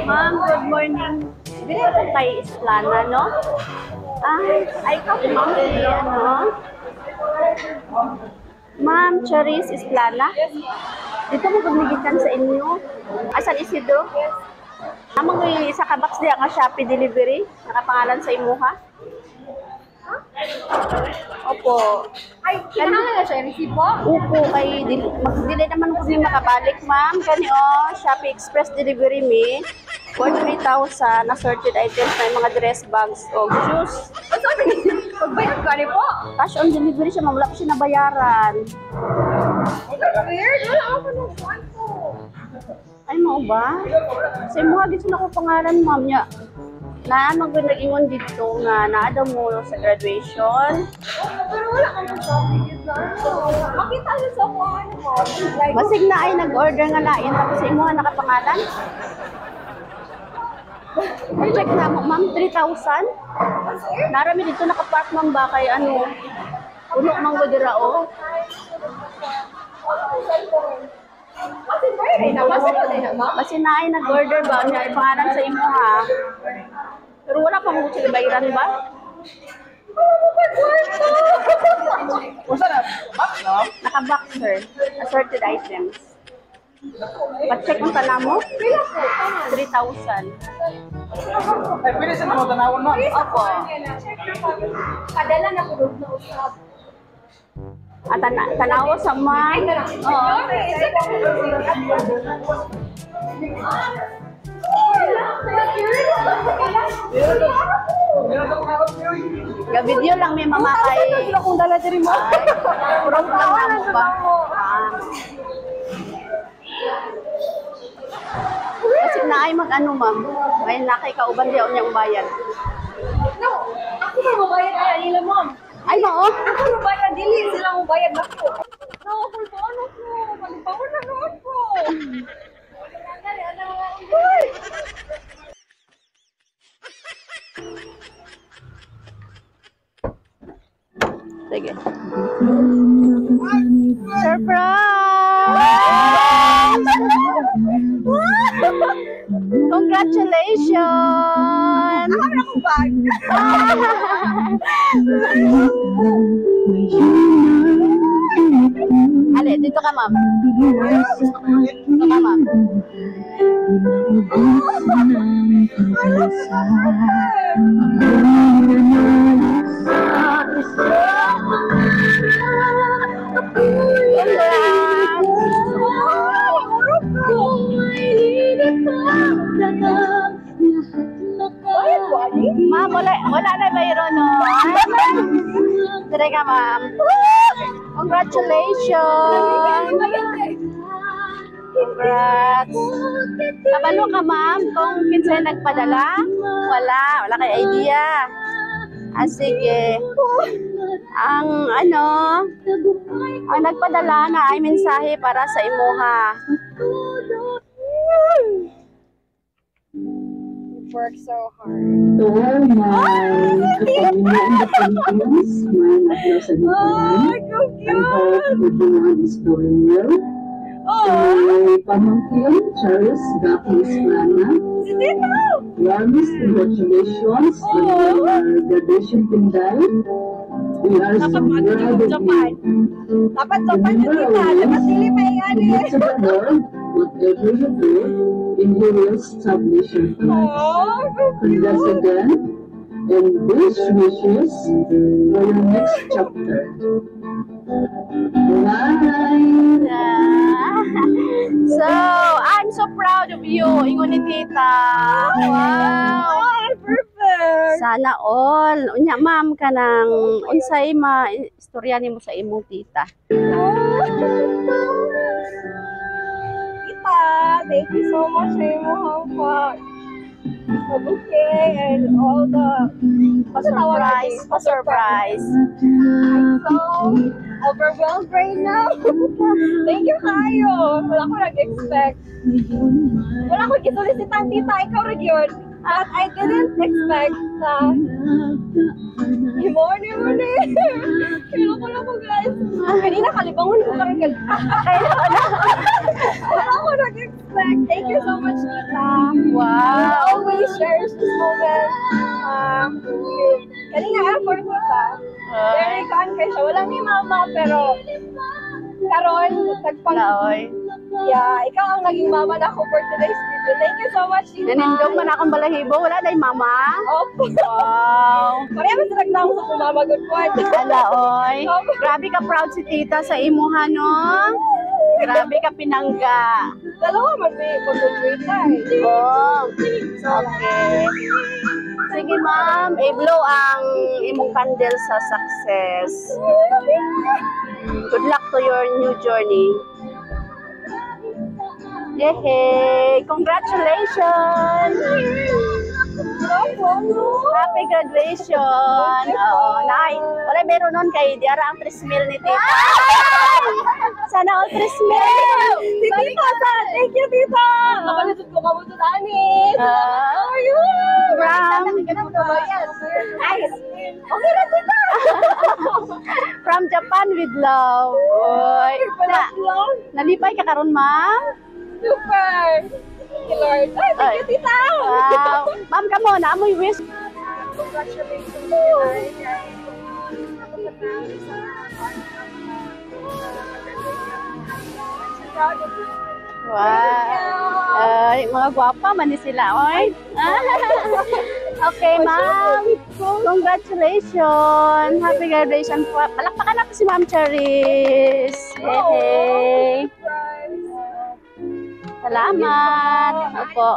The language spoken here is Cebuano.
Ma'am, good morning. Dili ko kay Esplana, no? Ah, ay ikaw, ma'am, si ano? Ma'am, Charis Esplana? Dito mo gamigitan sa inyo. Asan Isidro? Among isa ka box diya nga Shopee delivery, nakapangalan sa imuha. Opo. Ay, kinahanglan na siya resibo? Opo, kay dili, dili naman ko ni makabalik, ma'am. Kani oh, Shopee Express delivery mi. Worth 3,000 assorted items na yung mga dress, bags o shoes. Ang sabi niya, magbayad ka rin po. Cash on delivery siya, ma'am. Wala pa siya nabayaran. That's weird. Wala ako nung buwan ko. Ay, mao ba? Sa imuha gid na ko pangalan, ma'am niya. Naa man gud nag-ingon dito nga naa daw mo sa graduation. Oo, pero wala kang shopping yun na ano. Makita niyo sa kung ano mo. Like, Basig na ay nag-order nga lain tapos sa imuha nakapangalan. Check na mo, ma'am, 3,000. Narami dito nakapark, ma'am, ba kay ano? Puno man gud dira oh. Kasi bayad na, kasi bayad na, ma'am. Kasi na ay nag-order ba niya ipangalan sa imuha. Pero wala pa mo sila bayaran ba? Unsa na? Box na, ma'am? Naka-box, sir. Assorted items. Pa-check ang tanan mo? 3,000. Ay, pwede sa mga tanawon, ma'am. Opo. Padala na ko na usap. At tanawo sa man. Oo. Ga-video lang may mama kay. Akong dala diri mo. Prompt lang na mo ba? Ah. Kasi na ay mag-ano, ma'am. May nakay kauban diya unyang bayan. No, ako ba mabayad ay nila, ma'am? Ay, mao. Ako mabayad dili sila mabayad nako. No, ako ba ano ko? Malipawan na noon ko. Uy! Sige. Surprise! Congratulations! Ako na akong bag. Ale, dito ka, ma'am. Dito ka, ma'am. Congrats! Ma'am, wala, wala na bayro, no? Dire ka, ma'am. Congratulations! Congrats! Kabalo ka, ma'am, kung kinsay nagpadala? Wala, wala kay idea. Ah, sige. Ang ano, ang nagpadala na ay mensahe para sa imuha. Work so hard. To all my kapamilya in the Philippines, my adlaw sa Japan. I hope everyone is doing well. To my pamangkin, Charis Gaki Esplana, warmest congratulations on your graduation, Tinday. We are so proud of you. Dapat sopan yun, tita. Dapat dili pa yung ano Commit to the Lord whatever you do, and He will establish your plans. Congrats again, and best wishes for your next chapter. Bye! Ah. So, I'm so proud of you, ingon ni tita. Wow! Perfect! Sana all. Unya, ma'am, kanang unsay ma istorya nimo sa imong tita? Tita, thank you so much sa imong pa bouquet and all the Pa-surprise, pa-surprise. I'm so overwhelmed right now. Thank you kayo. Wala ko nag-expect. Wala ko gisolicitan, tita. Ikaw rin yun. But I didn't expect na himon ni mo ni. Kailan ko lang ko, guys. Kanina kalibangon ko karon kay Kaya wala. wala ko nag-expect. Thank you so much, Tita. I always cherish this moment. Thank you. Kanina effort, Tita. Very kan kay siya. Wala ni mama, pero karon nagpang Laoy. Yeah, ikaw ang naging mama na ako for today's video. Thank you so much, Tita. Nanindog man akong balahibo. Wala na mama. Opo. Wow. Pareha man sila nagtawag sa akong mama, good point. Ala, oy. Grabe ka proud si Tita sa imuha, no? Grabe ka pinangga. Dalawa man may mag-graduate na eh. Oh. Okay. Sige, ma'am. I-blow ang imong candle sa success. Good luck to your new journey. Yay! Congratulations! Happy graduation! Oo, nay. Wala meron nun kay diara ang 3 mil ni Tita. Sana all 3 mil! Si Tita, thank you, Tita! Kapalitod ko kamo to, Dani. Ah. How are you? From, Ay, okay na, Tita! from Japan with love. Oy. Na, nalipay ka karon, ma'am? Super! Thank you, Lord. Ay, thank you, Tita! Wow. Ma'am, kamo, naa moy wish. Congratulations, Tita. Ako sa tao sa I'm so proud of you. Wow. Ay, mga gwapa man ni sila, oy. Okay, ma'am. Congratulations. Happy graduation po. Palakpakan natin si Ma'am Charis. Yay. Salamat. Opo.